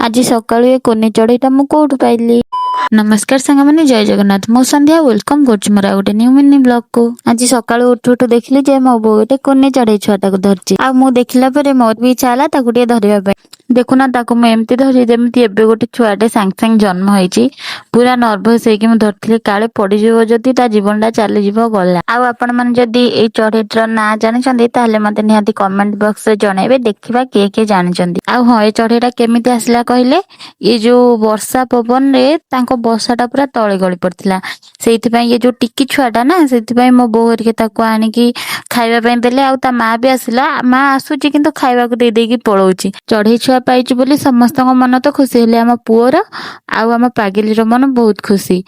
ଆଜି ସକାଳୁ ଏ କୁନି ଚଢ଼େଇଟା ମୁଁ କୋଉଠୁ ପାଇଲି? ନମସ୍କାର ସାଙ୍ଗମାନେ, ଜୟ ଜଗନ୍ନାଥ। ମୁଁ ସନ୍ଧ୍ୟା, welcome କରୁଛି ମୋର ଆଉ ଗୋଟେ ନ୍ୟୁ ମିନି ବ୍ଲଗକୁ। ଆଜି ସକାଳୁ ଉଠୁ ଉଠୁ ଦେଖିଲି ଯେ ମୋ ବୋଉ ଗୋଟେ କୁନି ଚଢ଼େଇ ଛୁଆଟାକୁ ଧରିଛି। ଆଉ ମୁଁ ଦେଖିଲା ପରେ ମୋର ବି ଇଚ୍ଛା ହେଲା ତାକୁ ଟିକେ ଧରିବା ପାଇଁ। ଦେଖୁନା, ତାକୁ ମୁଁ ଏମିତି ଧରି ଯେମିତି ଏବେ ଗୋଟେ ଛୁଆଟେ ସାଙ୍ଗେ ସାଙ୍ଗେ ଜନ୍ମ ହେଇଛି। ପୁରା ନର୍ଭସ ହେଇକି ମୁଁ ଧରିଥିଲି, କାଳେ ପଡିଯିବ ଯଦି ତା ଜୀବନଟା ଚାଲିଯିବ, ଗଲା। ଆଉ ଆପଣ ମାନେ ଯଦି ଏଇ ଚଢେଇଟିର ନାଁ ଜାଣିଛନ୍ତି, ତାହେଲେ ମତେ ନିହାତି କମେଣ୍ଟ ବକ୍ସରେ ଜଣେଇବେ। ଦେଖିବା କିଏ କିଏ ଜାଣିଛନ୍ତି। ଆଉ ହଁ, ଏ ଚଢେଇଟା କେମିତି ଆସିଲା କହିଲେ, ଏ ଯୋଉ ବର୍ଷା ପବନରେ ତାଙ୍କ ବସାଟା ପୁରା ତଳେ ଗଳି ପଡିଥିଲା। ସେଇଥିପାଇଁ ଇଏ ଯୋଉ ଟିକି ଛୁଆଟା ନା, ସେଥିପାଇଁ ମୋ ବୋଉ ହେରିକା ତାକୁ ଆଣିକି ଖାଇବା ପାଇଁ ଦେଲେ। ଆଉ ତା ମା ବି ଆସିଲା। ମା ଆସୁଛି କିନ୍ତୁ ଖାଇବାକୁ ଦେଇ ଦେଇକି ପଳଉଛି। ଚଢେଇ ଛୁଆ ପାଇଛୁ ବୋଲି ସମସ୍ତଙ୍କ ମନ ତ ଖୁସି ହେଲେ, ଆମ ପୁଅର ଆଉ ଆମ ପାଗିଲିର ମନ ବହୁତ ଖୁସି।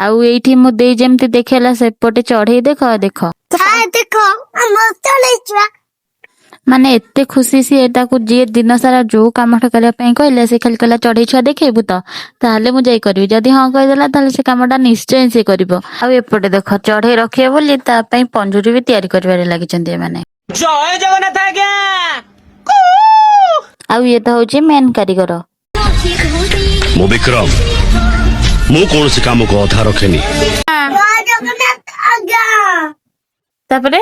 ଆଉ ଏଇଠି ମୁଁ ଦେଇ ଯେମିତି ଦେଖେଇଲା, ସେପଟେ ଚଢେଇ ଦେଖ ଦେଖ। ଦେଖ, ଆମ ଚଢେଇ ଛୁଆ। ମାନେ ଏତେ ଖୁସି ସିଏ, ତାକୁ ଯିଏ ଦିନ ସାରା ଯୋଉ କାମଟା କରିବା ପାଇଁ କହିଲେ, ସେ ଖାଲି କହିଲା, "ଚଢେଇ ଛୁଆ ଦେଖେଇବୁ ତ? ତାହେଲେ ମୁଁ ଯାଇ କରିବି।" ଯଦି ହଁ କହିଦେଲା, ତାହେଲେ ସେ କାମଟା ନିଶ୍ଚୟ ସେ କରିବ। ଆଉ ଏପଟେ ଦେଖ, ଚଢେଇ ରଖିବେ ବୋଲି ତା ପାଇଁ ପଞ୍ଜୁରୀ ବି ତିଆରି କରିବାରେ ଲାଗିଛନ୍ତି ଏମାନେ। ଜୟ ଜଗନ୍ନାଥ ଆଜ୍ଞା। ଆଉ ଇଏ ତ ହଉଛି ମେନ୍ କାରିଗର। ମୁଁ ବିକ୍ରମ, ମୁଁ କୌଣସି କାମକୁ ଅଧା ରଖେନି। ଜୟ ଜଗନ୍ନାଥ ଆଜ୍ଞା। ତାପରେ